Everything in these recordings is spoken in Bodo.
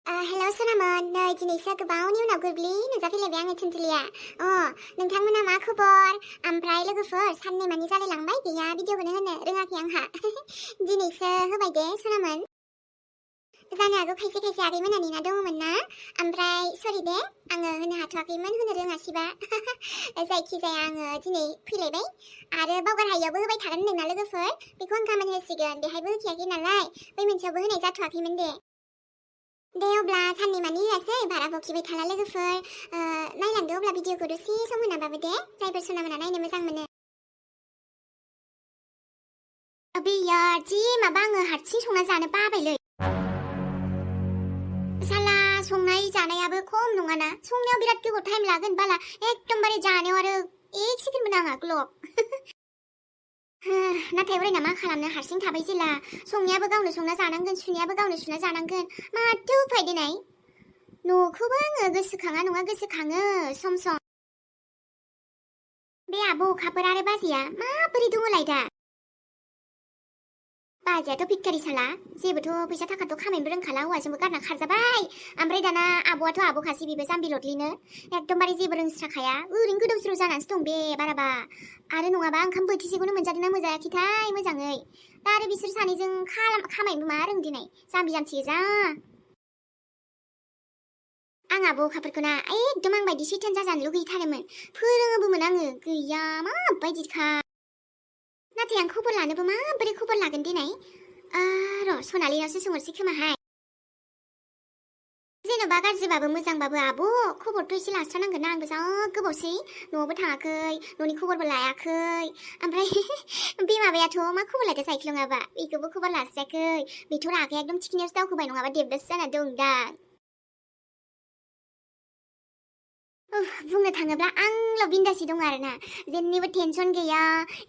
हेल' सोनामोन नै दिनैसो गोबावनि उनाव गोग्लै नुजाफैलायबाय आङो थुनथुलिया नोंथांमोना मा खबर ओमफ्राय लोगोफोर साननै मानि जालायलांबाय गैया भिडिअखौनो होनो रोङाखै आंहा दिनैसो होबाय दे सोनामोन जानो हागौ खायसे खायसे आगैमोना नेना दङमोन ना ओमफ्राय सरि दे आङो होनो हाथ'वाखैमोन होनो रोङासैबा जायखिजाया आङो दिनै फैलायबाय आरो बावगार हायियावबो होबाय थागोन होनदोंना लोगोफोर बेखौ आं गाबोन होसिगोन बेहायबो होखायाखै नालाय बै मोनसेयावबो होनाय जाथ'वाखैमोन दे अब्ला साननै मानि होआसै भाराखौ खिबाय थाला लोगोफोर नायलांदो अब्ला भिडिअखौ दसे सम होनाबाबो दे जायफोर सोनामोना नायनो मोजां मोनो बेया जि माबा आङो हारसिं संना जानो बाबायलै साला संनाय जानायाबो खम नङाना संनायाव बिराद गोबाव टाइम लागोन बाला एकदमबारे जानायाव आरो एक सेकेन्डबो नाङा ग्लब नाथाय उरायना मा खालामनो हारसिं थाबाय जेला संनायाबो गावनो संना जानांगोन सुनायाबो गावनो सुना जानांगोन माथो उफाय देनाय न'खौबो आङो गोसोखाङा नङा गोसोखाङो सम सम बे आब' अखाफोर आरो बाजैया माबोरै दङलाय दा बाजैयाथ' भिखारि साला जेबोथ' फैसा थाखाथ' खामायनोबो रोंखाला हौवाजोंबो गारना खारजाबाय ओमफ्राय दाना आब'आथ' आब'खासै बेबो जाम्बिल'दलिनो एकदमबारे जेबो रोंस्राखाया ओरैनो गोदाव सोराव जानानैसो दं बे बाराबा आरो नङाबा ओंखाम बोथिसेखौनो मोनजादोंना मोनजायाखैथाय मोजाङै दा आरो बिसोर सानैजों खामायनोबो मा रोंदिनै जाम्बि जाम्थि गोजा आं आब' अखाफोरखौना एकदम आं बायदि सैथान जाजानो लुगैथारोमोन फोरोङोबोमोन आङो गैया माबायदिखा नाथाय आं खबर लानोबो माबोरै खबर लागोन दिनै र' सनालिनावसो सोंहरसै खोमाहाय जेन'बा गाज्रिबाबो मोजांबाबो आब' खबरथ' एसे लास्रानांगोन ना आंबो जा गोबावसै न'आवबो थाङाखै न'नि खबरबो लायाखै ओमफ्राय बे माबायाथ' मा खबर लादो साइख्लङाबा बेखौबो खबर लास्रायाखै बेथ' रागाया एकदम थिखिनियावसो दावखोबाय नङाबा देबदासो जाना दं दा बुंनो थाङोब्ला आंल' बिन्दासि दं आरोना जेनिबो टेनसन गैया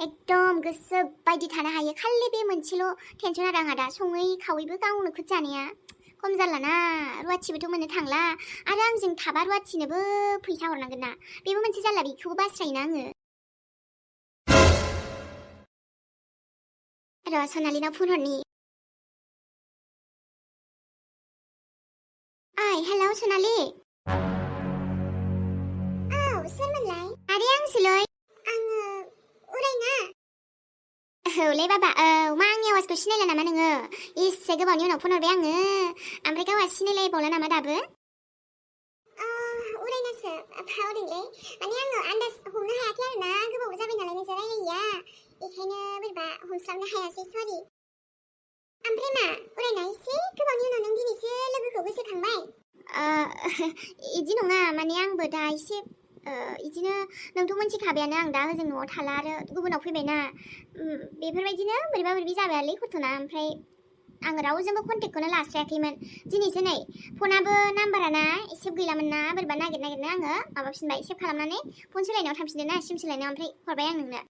एकदम गोसो बायदि थानो हायो खालि बे मोनसेल' टेनसन आरो आंहा दा सङै खावैबो गावनो खुद जानाया खम जालाना रुवाथिबोथ' मोननो थांला आरो आंजों थाबा रुवाथिनोबो फैसा हरनांगोन ना बेबो मोनसे जाला बेखौबो बास्रायोना आङो र' सनालिनाव फन हरनि हेलौ सनालि सोरमोनलाय आरे आंसोलै आङो उरायना औलै बाबा मा आंनि आवाजखौ सिनायला नामा नोङो एसे गोबावनि उनाव फन हरबाय आङो ओमफ्राय गावहा सिनायलायबावला नामा दाबो उरायनासो बावदोंलै माने आङो आन्दाज हमनो हायाखै आरोना गोबाव जाबाय नालाय नोंजों रायलायैया बेखायनो बोरैबा हमस्लाबनो हायासै सरि ओमफ्राय मा उरायना एसे गोबावनि उनाव नों दिनैसो लोगोखौ गोसोखांबाय इदि नङा माने आंबो दा एसे इदिनो नोंथ' मोनथिखाबायानो आं दा ओजों न'आव थाला आरो गुबुनाव फैबायना बेफोरबायदिनो बोरैबा बोरैबि जाबायलै गथ'ना ओमफ्राय आं रावजोंबो कन्टेक्टखौनो लास्रायाखैमोन दिनैसो नै फनाबो नाम्बाराना सेभ गैलामोन ना बोरैबा नागिरनो आङो माबाफिनबाय सेभ खालामनानै फन सोलायनायाव थांफिनदों ना सिम सोलायनायाव ओमफ्राय हरबाय आं नोंनो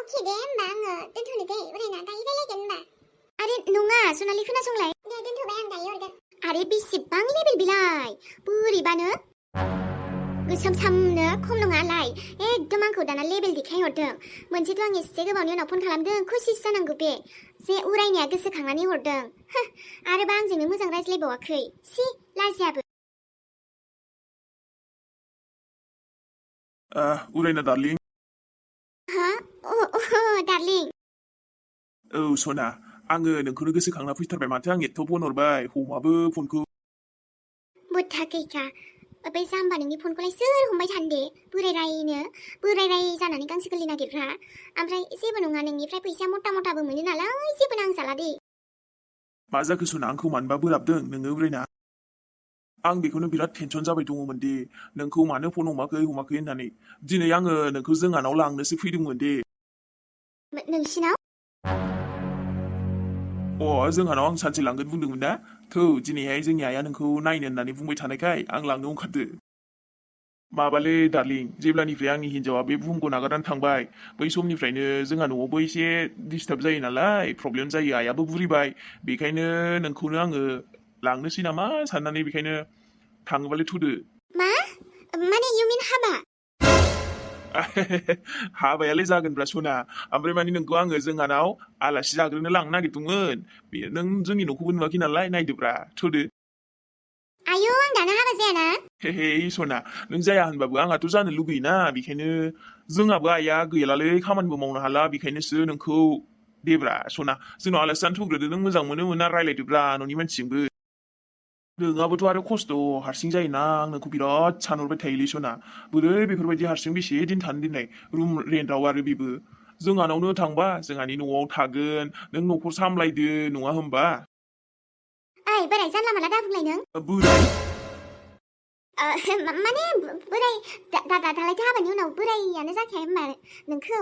अके दे होमबा आङो दोनथ'नो दे उरायना दायो रायलायगोन होमबा आरे नङा सनालि खोनासंलाय दे दोनथ'बाय आं दायो हरगोन आरे बेसेबां लेबेल बिलाय बोरैबानो गोसोम सामनो खम नङालाय एकदम आंखौ दाना लेबेल देखायहरदों मोनसेथ' आं एसे गोबावनि उनाव फन खालामदों खुसिसो जानांगौ बे जे उरायनाया गोसोखांनानै हरदों आरोबा आंजोंनो मोजां रायज्लायबावाखै सि लाजियाबो उरायना दार्लिं हा दार्लिं सना आङो नोंखौनो गोसोखांना फैथारबाय माथो आं एथ' फन हरबाय हमाबो फनखौ बुद्धा गैखा बै जाम्बा नोंनि फनखौलाय सोर हमबाय थानो दे बोराय जानानै गांसो गोरलै नागिरग्रा ओमफ्राय जेबो नङा नोंनिफ्राय फैसा मथा मथाबो मोनो नालाय जेबो नांजाला दे मा जाखो सना आंखौ मानोबा बोराबदों नोङो उरायना आं बेखौनो बिराद टेनसन जाबाय दङमोन दे नोंखौ मानो फन हमाखै होननानै दिनै आङो नोंखौ जोंहानाव लांनोसो फैदोंमोन दे नोंसिनाव जोंहानाव आं सानसे लांगोन बुंदोंमोन ना थौ दिनैहाय जोंनि आइया नोंखौ नायनो होननानै बुंबाय थानायखाय आं लांनो ओंखारदो माबालै दार्लिं जेब्लानिफ्राय आंनि हिन्जावा बे बुहुमखौ नागारनानै थांबाय बै समनिफ्रायनो जोंहा न'आवबो एसे डिस्टार्ब जायो नालाय प्रब्लेम जायो आइयाबो बुरिबाय बेखायनो नोंखौनो आङो लांनोसै नामा साननानै बेखायनो थाङोबालाय थुदो मा माने इउ मिन हाबा हाबायालाय जागोनब्रा सना ओमफ्राय माने नोंखौ आङो जोंहानाव आलासि जाग्रोनो लांनो नागिरदोंमोन बे नों जोंनि न'खौबो नुवाखै नालाय नायदोब्रा थुदो आयौ आं दानो हाबा जायाना हेहे सना नों जाया होनबाबो आंहाथ' जानो लुगैयोना बेखायनो जोंहाबो आइया गैयालालै खामानिबो मावनो हाला बेखायनोसो नोंखौ देब्रा सना जोंनाव आलासि जानो थुग्रोदो नों मोजां मोना रायलायदोब्रा न'नि मानसिजोंबो नोंहाबोथ' आरो खस्थ' हारसिं जायोना आं नोंखौ बिराद सानहरबाय थायोलै सना बोरै बेफोरबायदि हारसिं बेसे दिन थानो दोननाय रुम रेन्टआव आरो बेबो जोंहानावनो थांबा जोंहानि न'आव थागोन नों न'खर सामलायदो नङा होमबा ओइ बोराय जानला मानला दाबुंलाय नों बोराय माने बोराय दालायथ' हाबानि उनाव बोरायानो जाखाया होमबा नोंखौ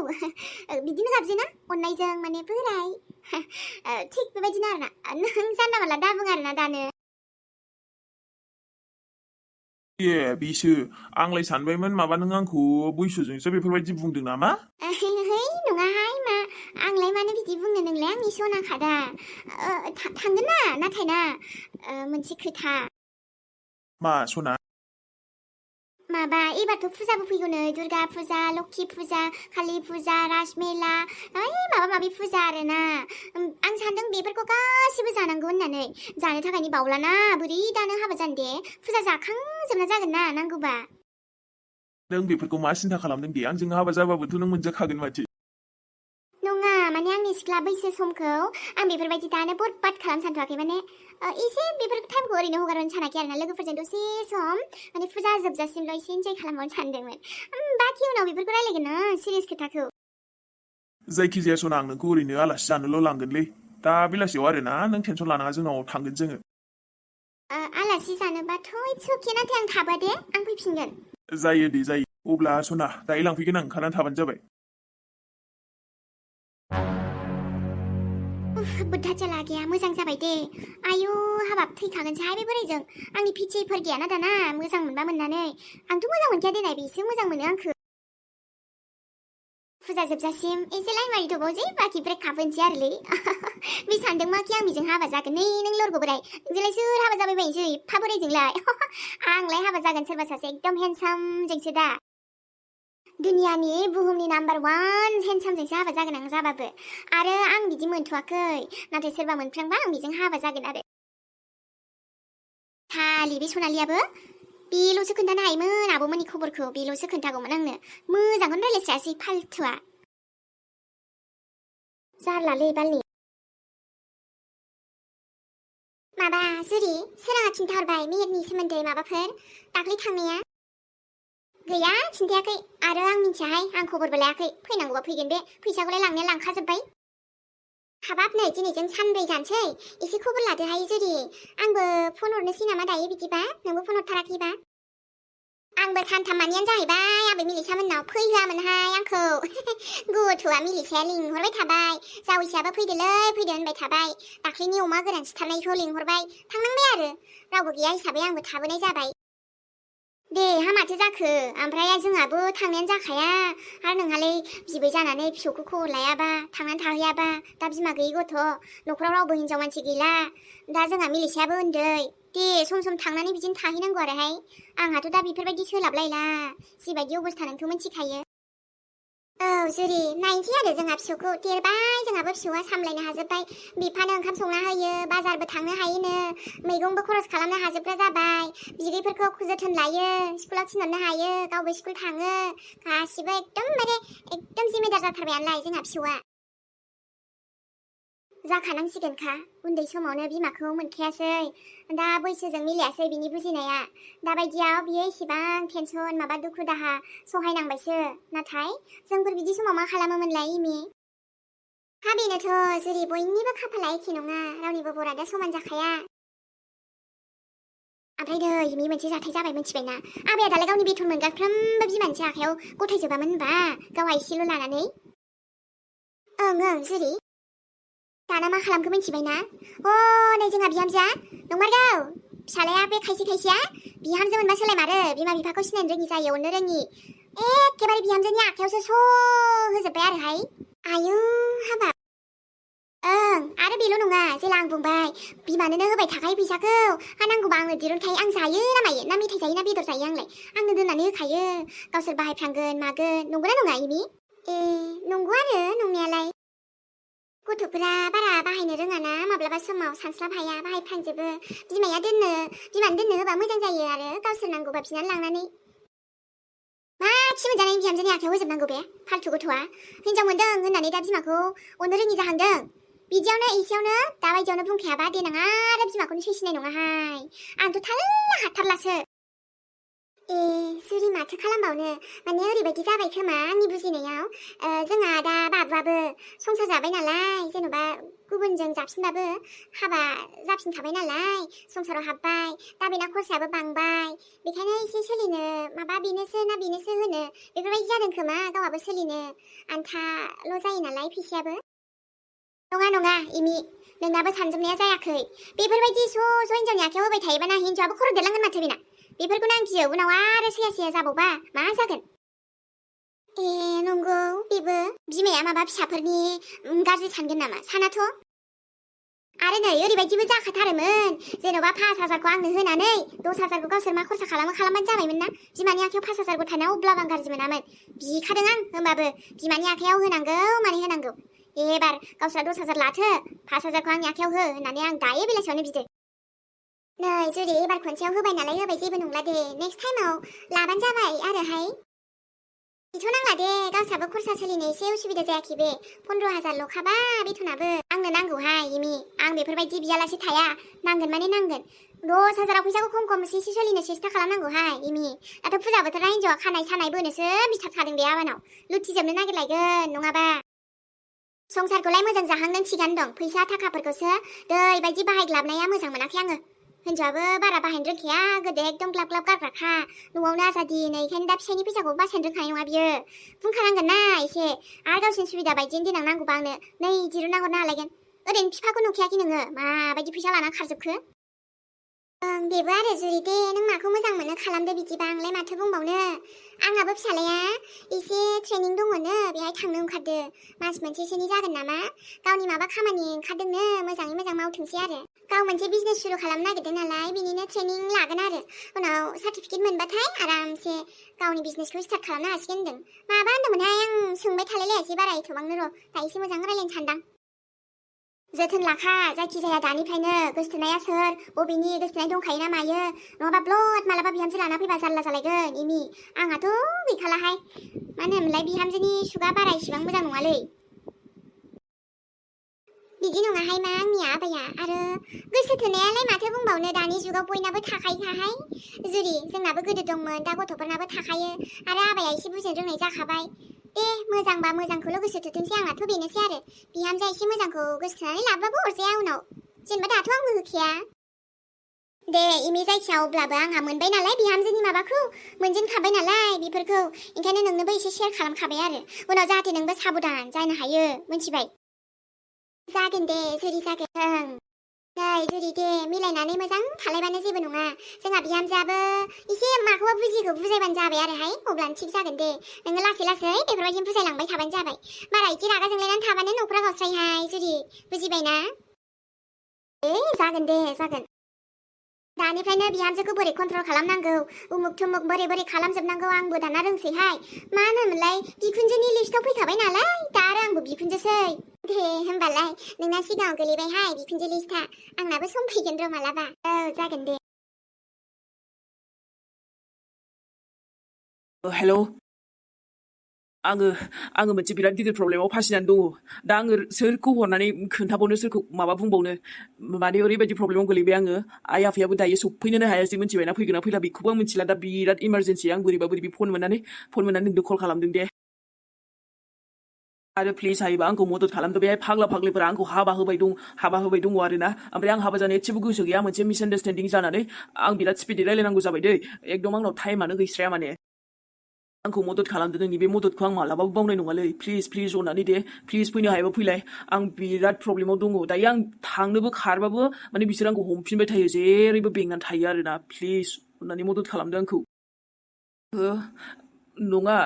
बिदिनो गाबज्रिना अननायजों माने बोराय थिग बेबायदिनो आरोना नों जानला मानला दाबुं आरोना दानो ए बेसो आंलाय सानबायमोन माबा नों आंखौ बैसोजोंसो बेफोरबायदि बुंदों नामा है नङाहाय मा आंलाय मानो बिदि बुंनो नोंलाय आंनि सनाखादा थांगोन ना नाथाय ना मोनसे खोथा मा सना माबा एबारथ' फुजाबो फैगौ नै दुर्गा फुजा लक्षी फुजा कालि फुजा राज मेला माबा माबि फुजा आरोना आं सानदों बेफोरखौ गासिबो जानांगौ होननानै जानो थाखायनि बावलाना बोरै दानो हाबा जानो दे फुजा जाखांजोबना जागोन ना नांगौबा नों बेफोरखौ मा सिन्था खालामदों दे आंजों हाबा जाबाबोथ' नों मोनजाखागोन माथो नङा माने आंनि सिख्ला बैसो समखौ आं बेफोरबायदि दानो बरबाद खालामनो सानथ'वाखै माने एसे बेफोर टाइमखौ ओरैनो हगारनो सानाखै आरोना लोगोफोरजों दसे सम माने फुजा जोबजासिमल' एसे इन्जय खालामबावनो सानदोंमोन बाखि उनाव बेफोरखौ रायलायगोन ना सिरियास खोथाखौ जायखिजाया सना आं नोंखौ ओरैनो आलासि जानोल' लांगोनलै दा बेलासियाव आरोना नों टेनसन लानाङा जोंनाव थांगोन जोङो आलासि जानोबाथ' इट्स अके नाथाय आं थाबा दे आं फैफिनगोन जायो दे जायो अब्ला सना दायो लांफैगोन आं ओंखारनानै थाबानो जाबाय बुद्धा चला गैया मोजां जाबाय दे आयु हाबाब थैखागोनसोहाय बे बोरायजों आंनि फिथिफोर गैयाना दाना मोजां मोनबा मोननानै आंथ' मोजां मोनखाया देनाय बेसो मोजां मोनो आंखौ फुजा जोबजासिम एसे लाइन मारि दबावसै बाखि ब्रेक खाफोनसै आरोलै बे सानदों माखि आं बेजों हाबा जागोन नै नों लरगो बोराय नोंजोंलाय सोर हाबा जाबाय बायनोसै एफा बोरायजोंलाय आंलाय हाबा जागोन सोरबा सासे एकदम हेन्डसामजोंसो दा दुनियानि बुहुमनि नाम्बार 1 हेन्डसामजोंसो हाबा जागोन आं जाबाबो आरो आं बिदि मोनथ'वाखै नाथाय सोरबा मोनफ्रांबा आं बेजों हाबा जागोन आरो खालि बे सनालियाबो बेल'सो खोन्थानो हायोमोन आब'मोननि खबरखौ बेल'सो खोन्थागौमोन आंनो मोजांखौनो रायलायस्रायासै फाल्थुआ जारलालै बालनि माबा जुरि सोराङा खिन्थाहरबाय मेहेरनि सोमोन्दै माबाफोर दाख्लै थांनाया गैया खिन्थायाखै आरो आं मिन्थियाहाय आं खबरबो लायाखै फैनांगौबा फैगोन बे फैसाखौलाय लांनाया लांखाजोब्बाय हाबाब नै दिनैजों सानब्रै जानोसै एसे खबर लादोहाय जुरि आंबो फन हरनोसै नामा दायो बिदिबा नोंबो फन हरथाराखैबा आंबो सानथाम मानियानो जाहैबाय आबै मिलिसा मोननाव फैहोआमोनहाय आंखौ गथ'आ मिलिसाया लिंहरबाय थाबाय जावैसोआबो फैदोलै फैदो होनबाय थाबाय दाख्लैनि अमा गोरान सिथारनायखौ लिंहरबाय थांनांबाय आरो रावबो गैया हिसाबै आंबो थाबोनाय जाबाय दे हा माथो जाखो ओमफ्राय जोंहाबो थांनायानो जाखाया आरो नोंहालाय बिबै जानानै फिसौखौ खबर लायाबा थांनानै थाहैयाबा दा बिमा गैयि गथ' न'खराव रावबो हिनजाव मानसि गैला दा जोंहा मिलिसायाबो उन्दै दे सम सम थांनानै बिदिनो थाहैनांगौ आरोहाय आंहाथ' दा बेफोरबायदि सोलाबलायला जिबायदि अबस्था नोंथ' मिन्थिखायो औ जुरि नायनोसै आरो जोंहा फिसौखौ देरबाय जोंहाबो फिसौआ सामलायनो हाजोब्बाय बिफानो ओंखाम संना होयो बाजारबो थांनो हायोनो मैगंबो खरस खालामनो हाजोबग्रा जाबाय बिगैफोरखौ जोथोन लायो स्कुलाव थिनहरनो हायो गावबो स्कुल थाङो गासिबो एकदम जिम्मेदार जाथारबायानोलाय जोंहा फिसौआ जाखानांसिगोनखा उन्दै समावनो बिमाखौ मोनखायासै दा बैसोजों मिलायासै बिनि बुजिनाया दाबायदियाव बियो इसेबां टेनसन माबा दुखु दाहा सहायनांबायसो नाथाय जोंफोर बिदि समाव मा खालामोमोनलाय इमि हा बेनोथ' जुरि बयनिबो खाफाला एखे नङा रावनिबो बरादा समान जाखाया ओमफ्राय नै इमि मोनसे जाथाय जाबाय मिन्थिबायना आबाया दालाय गावनि बेथन मोनगाफ्रोमबो बिमानिसो आखायाव गथायजोबामोन होनबा गावहा एसेल' लानानै ओं जुरि दाना मा खालामखो मिन्थिबायना नै जोंहा बिहामजोआ नंमारगौ फिसालाया बे खायसेया बिहामजो मोनबा सोलायमारो बिमा बिफाखौ सिनायनो रोङि जायो अननो रोङि एखेबारे बिहामजोनि आखायावसो स' होजोब्बाय आरोहाय आयु हाबा ओं आरो बेल' नङा जेला आं बुंबाय बिमानोनो होबाय थाखायो फैसाखौ नांगौबा आंनो दिरुनखायो आं जायो ना मायो ना मेथाइ जायो ना बेदर जायो आंलाय आंनो दोननानै होखायो गावसोर बाहायफ्रांगोन मागोन नंगौना नङा इमि नंगौ आरो नंनायालाय गथ'फोरा बारा बाहायनो रोङाना माब्लाबा समाव सानस्लाब हाया बाहायफ्लांजोबो बिमानो दोननो होबा मोजां जायो आरो गावसोर नांगौबा बिनानै लांनानै मा खि मोनजानाय बिहामजोनि आखायाव होजोबनांगौ बे फाल्थु गथ'आ हिनजाव मोनदों होननानै दा बिमाखौ अननो रोङि जाहांदों बिदियावनो एसेयावनो दाबायदियावनो बुंखायाबा देनां आरो बिमाखौनो सैसिनाय नङाहाय आंथ' थाल्ला हाथारलासो सुरि माथो खालामबावनो माने ओरैबायदि जाबाय खोमा आंनि बुजिनायाव जोंहा दा बाबुआबो संसार जाबाय नालाय जेन'बा गुबुनजों जाफिनबाबो हाबा जाफिनखाबाय नालाय संसाराव हाबबाय दा बेना खरसायाबो बांबाय बेखायनो एसे सोलिनो माबा बेनोसो होनो बेफोरबायदि जादों खोमा गावहाबो सोलिनो आन्थाल' जायो नालाय फैसायाबो नङा इमि नोंनाबो सानजोबनाया जायाखै बेफोरबायदि ज' हिनजावनि आखायाव होबाय थायोबाना हिनजावाबो खर' देरलांगोन माथो बेना बेफोरखौनो आं गियो उनाव आरो सैया जाबावबा मा जागोन नंगौ बेबो बिमाया माबा फिसाफोरनि गाज्रि सानगोन नामा सानाथ' आरो नै ओरैबायदिबो जाखाथारोमोन जेन'बा 5,000खौ आंनो होनानै 10,000खौ गावसोर मा खरसा खालामबानो जाबायमोन ना बिमानि आखायाव 5,000खौ थाना अब्लाबो आं गाज्रि मोनामोन बिखादों आं होमबाबो बिमानि आखायाव होनांगौ माने होनांगौ एबार गावस्रा 10,000 लाथो 5,000खौ आंनि आखायाव हो होननानै आं दायो बेलासियावनो बिदो नै जुदि एबार खनसेयाव होबाय नालाय होबाय जेबो नंला दे नेक्स्ट टाइमाव लाबानो जाबाय आरोहाय बिथ' नांला दे गावसाबो खरसा सोलिनो एसे उसुबिदा जायाखै बे 15,000ल'खाबा बेथनाबो आंनो नांगौहाय इमि आं बेफोरबायदि बियालासे थाया नांगोन माने नांगोन 10,000आव फैसाखौ खम एसे सोलिनो सेस्था खालामनांगौहाय इमि दाथ' फुजा बोथोरा हिनजावा खानाय सानाय बोनोसो बिथारखादों बे आबानाव लुथिजोबनो नागिरलायगोन नङाबा संसारखौलाय मोजां जाहांदों थिगानो दं फैसा थाखाफोरखौसो दै बायदि बाहायग्लाबनाया मोजां मोनाखै आङो हिनजावाबो बारा बाहायनो रोंखाया गोदो एकदम ग्लाब गारग्राखा न'आवनो आजादि ओंखायनो दा फिसायनि फैसाखौ बासायनो रोंखानाय नङा बियो बुंखानांगोन ना एसे आरो गावसोरनि सुबिदा बायदिनो देनां नांगौबा आंनो नै दिरुनना हरनो हालायगोन ओरैनो बिफाखौ नुखायाखै नोङो माबायदि फैसा लाना खारजोबखो बेबो आरो जुरि दे नों माखौ मोजां मोनो खालामदो बिदिबा आंलाय माथो बुंबावनो आंहाबो फिसालाया एसे ट्रेनिं दङनो बेहाय थांनो ओंखारदो मास मोनसेसोनि जागोन नामा गावनि माबा खामानि ओंखारदोंनो मोजाङै मोजां मावथोंसै आरो गाव मोनसे बिजनेस सुरु खालामनो नागिरदों नालाय बिनिनो ट्रेनिं लागोन आरो उनाव सार्टिफिकेट मोनबाथाय आरामसे गावनि बिजनेसखौ स्टार्ट खालामनो हासिगोन होनदों माबा होनदोंमोनहाय आं सोंबाय थालायलायासै बारा एथ'बांनो र' दा एसे मोजां रायलायनो सानदां जोथोन लाखा जायखिजाया दानिफ्रायनो गोसथोनाया सोर बबेनि गोसथोनाय दंखायो ना मायो नङाबा ब्लड मालाबा बिहामजो लाना फैबा जारला जालायगोन इमि आंहाथ' गैखालाहाय मा होनोमोनलाय बिहामजोनि सुगा बारा इसेबां मोजां नङालै बिदि नङाहाय मा आंनिया आबाया आरो गोसो थोनायालाय माथो बुंबावनो दानि जुगाव बयनाबो थाखायोहाय जुरि जोंनाबो गोदो दंमोन दा गथ'फोरनाबो थाखायो आरो आबाया एसे बुजिनो रोंनाय जाखाबाय दे मोजांबा मोजांखौल' गोसो थोथोंसै आंनाथ' बेनोसै आरो बिहामजोआ एसे मोजांखौ गोसोथोनानै लाबाबो अरजाया उनाव जेनेबा दाथ' आंबो होखाया दे इमि जायखिया अब्लाबो आंहा मोनबाय नालाय बिहामजोनि माबाखौ मोनजेनखाबाय नालाय बेफोरखौ ओंखायनो नोंनोबो एसे शेयार खालामखाबाय आरो उनाव जाहाथे नोंबो साबधान जानो हायो मिथिबाय जागोन दे जुरि जागोन नै जुरि दे मिलायनानै मोजां थालायबानो जेबो नङा जोंहा बिहामजोआबो एसे माखौबा बुजिखौ बुजायबानो जाबाय आरोहाय अब्लानो थिग जागोन दे नोङो लासै बेफोरबायदिनो बुजायलांबाय थाबानो जाबाय बारा इदि रागा जोंलायनानै थाबानो न'खरा गावस्रायोहाय जुरि बुजिबायना जागोन दे जागोन दानिफ्रायनो बिहामजोखौ बोरै कन्ट्रल खालामनांगौ उमुक थुमुक बोरै खालामजोबनांगौ आंबो दाना रोंसैहाय मा होनोमोनलाय बिखुनजोनि लिस्टआव फैखाबाय नालाय दा आरो आंबो बिखुनजोसै दे होमबालाय नोंना सिगाङाव गोलैबायहाय बिखुनजो लिस्टआ आंनाबो सम फैगोन र' मालाबा जागोन दे हेल' आङो मोनसे बिराद गिदिर प्रब्लेमाव फासिनानै दङ दा आङो सोरखौ हरनानै खोन्थाबावनो सोरखौ माबा बुंबावनो माने ओरैबायदि प्रब्लेमाव गोलैबाय आङो आइ आफायाबो दायो सफैनोनो हायासै मिथिबायना फैगोन ना फैला बेखौबो आं मिथिला दा बिराद इमारजेन्सि आं बोरैबा फन मोननानै नोंनो कल खालामदों दे आरो प्लिज हायोबा आंखौ मदद खालामदो बे फाग्लिफोरा आंखौ हाबा होबाय दं आरोना ओमफ्राय आं हाबा जानो एसेबो गोसो गैया मोनसे मिसआन्डारस्टेन्डिं जानानै आं बिराद स्पिडै रायलायनांगौ जाबाय दै एकदम आंनाव टाइमानो गैस्राया माने आंखौ मदद खालामदो नोंनि बे मददखौ आं मालाबाबो बावनाय नङालै प्लिज अननानै दे प्लिज फैनो हायोबा फैलाय आं बिराद प्रब्लेमाव दङ दायो आं थांनोबो खारबाबो माने बिसोर आंखौ हमफिनबाय थायो जेरैबो बेंनानै थायो आरोना प्लिज अननानै मदद खालामदो आंखौ नङा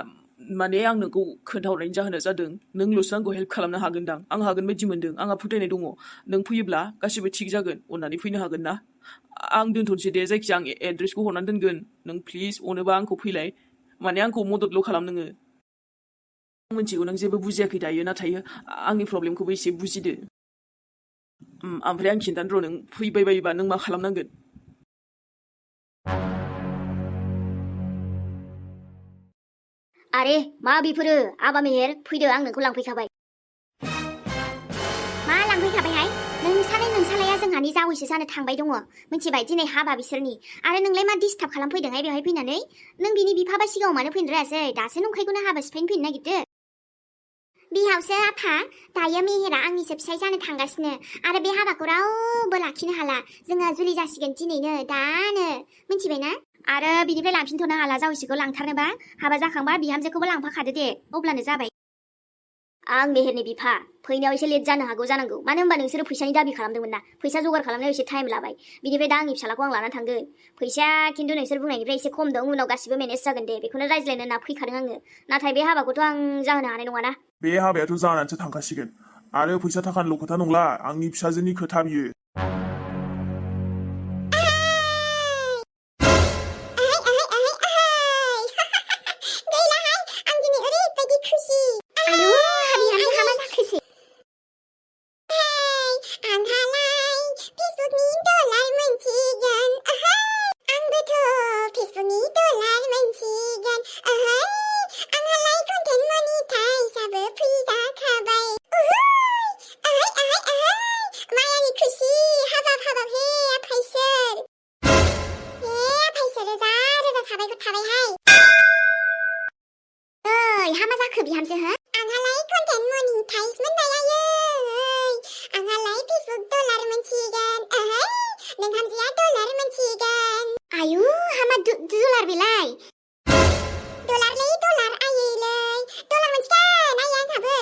माने आं नोंखौ खोन्थाहरनायनि जाहोना जादों नोंल'सो आंखौ हेल्प खालामनो हागोनदां आं हागोन बायदि मोनदों आंहा फोथायनाय दङ नों फैयोब्ला गासिबो थिग जागोन अननानै फैनो हागोन ना आं दोनथ'नोसै दे जायखिया आं एड्रेसखौ हरनानै दोनगोन नों प्लिज अनोबा आंखौ फैलाय माने आंखौ मददल' खालाम नोङो मिथिगौ नों जेबो बुजियाखै दायो नाथाय आंनि प्रब्लेमखौबो एसे बुजिदो ओमफ्राय आं खिन्थानो र' नों फैबाय बायोबा नों मा खालामनांगोन आरे मा बेफोरो आबा मेहेर फैदो आं नोंखौ लांफैखाबाय मा लांफैखाबायहाय नोंसालाया जोंहानि जावैसो जानो थांबाय दङ मिथिबाय दिनै हाबा बिसोरनि आरो नोंलाय मा डिस्टार्ब खालामफैदोंहाय बेवहाय फैनानै नों बिनि बिफाबा सिगाङाव मानो फैनो रोङासै दासो नंखायखौनो हाबा सिफायनो फैनो नागिरदो बिहावसो आफा दायो मेहेरा आंनिसो फिसाय जानो थांगासिनो आरो बे हाबाखौ रावबो लाखिनो हाला जोङो जुलि जासिगोन दिनैनो दानो मिथिबायना आरो बिनिफ्राय लांफिनथ'नो हाला जावैसोखौ लांथारनोबा हाबा जाखांबा बिहामजोखौबो लांफाखादो दे अब्लानो जाबाय आं मेहेरनि बिफा फैनायाव एसे लेट जानो हागौ जानांगौ मानो होनबा नोंसोरो फैसानि दाबि खालामदोंमोन ना फैसा जगार खालामनायाव एसे टाइम लाबाय बिनिफ्राय दा आंनि फिसालाखौ आं लानानै थांगोन फैसाया खिन्थु नोंसोर बुंनायनिफ्राय एसे खम दं उनाव गासिबो मेनेज जागोन दे बेखौनो रायज्लायनो होनना फैखादों आङो नाथाय बे हाबाखौथ' आं जाहोनो हानाय नङाना बे हाबायाथ' जानानैसो थांखासिगोन आरो फैसा थाखानिल' खोथा नंला आंनि फिसाजोनि खोथा बियो हामा जाखो बिहामजो हो आंहालाय कन्टेन्ट मनिटाइज मोनबाय आंहालाय फेसबुक डलार मोनसिगोन नोंहामजोया डलार मोनसिगोन आयु हामा डलार बेलाय डलारलै डलार आयैलै डलार मोनसिगोन आयै आंहाबो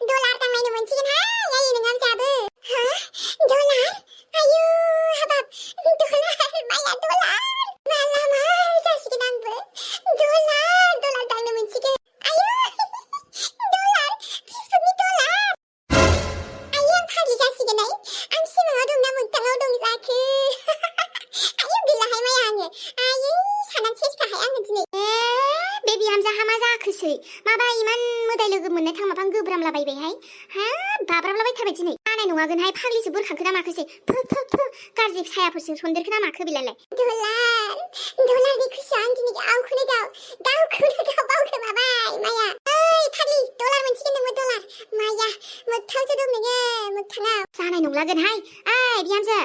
डलार दांनायनो मोनसिगोनहाय आयै नोंहामजोयाबो हा डलार आयु हाबाब डलार माया डलार माला मा जासिगोन आंबो डलार दांनो मोनसिगोन आयु डलार फेसबुकनि डलार आयु आं फाग्लि जासिगोनहाय आं सिमाङाव दंना मोगथाङाव दं जाखो आयु गैलाहाय माया आङो आयु सानानै सेसखाहाय आङो दिनै बे बिहामजो हामा जाखोसै माबा इमान मोदाय लोगो मोननो थांमाफां गोब्रामलाबायबायहाय हाब बाब्राबलाबाय थाबाय दिनै जानाय नङागोनहाय फाग्लिसो बुरखांखो ना माखोसै गाज्रि सायाफोरजों सन्देरखो ना माखो बेलाय डलारनि खुसियाव आं दिनै गावखौनो गाव बावखोमाबाय माया ओइ फाग्लि डलार मोनसिगोन नोंबो डलार माया मोगथाङावसो दं नोङो मोगथाङाव जानाय नंलागोनहाय ओइ बिहामजो